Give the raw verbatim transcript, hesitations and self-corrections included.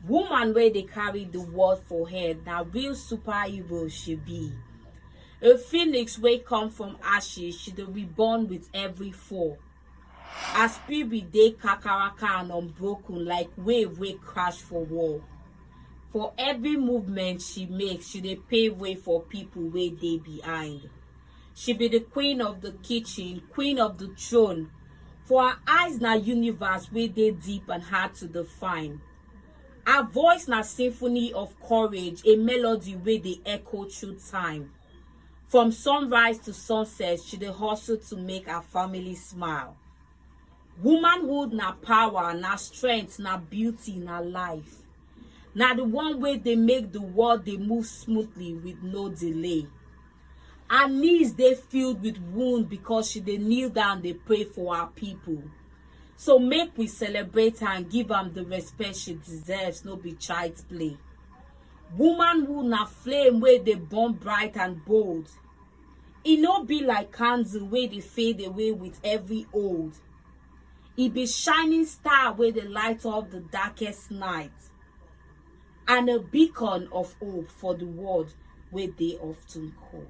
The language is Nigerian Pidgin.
Woman wey dey carry the world for head, na real superhero she be. A phoenix wey come from ashes, she dey reborn with every fall. Her spirit dey kakaraka and unbroken like wave wey crash for wall. For every movement she make, she dey pave way for people wey dey behind. She be the queen of the kitchen, queen of the throne. For her eyes na universe wey dey deep and hard to define. Her voice na symphony of courage, a melody wey dey echo through time. From sunrise to sunset, she dey hustle to make her family smile. Womanhood na power, na strength, na beauty, na life. Na the one wey dey make the world dey move smoothly with no delay. Her knees dey filled with wound because she dey kneel down dey pray for her people. So make we celebrate her and give am the respect she deserves, no be child's play. Womanhood na flame wey dey burn bright and bold. E no be like candle wey dey fade away with every old. E be shining star wey dey light up the darkest night, and a beacon of hope for the world wey dey often cold.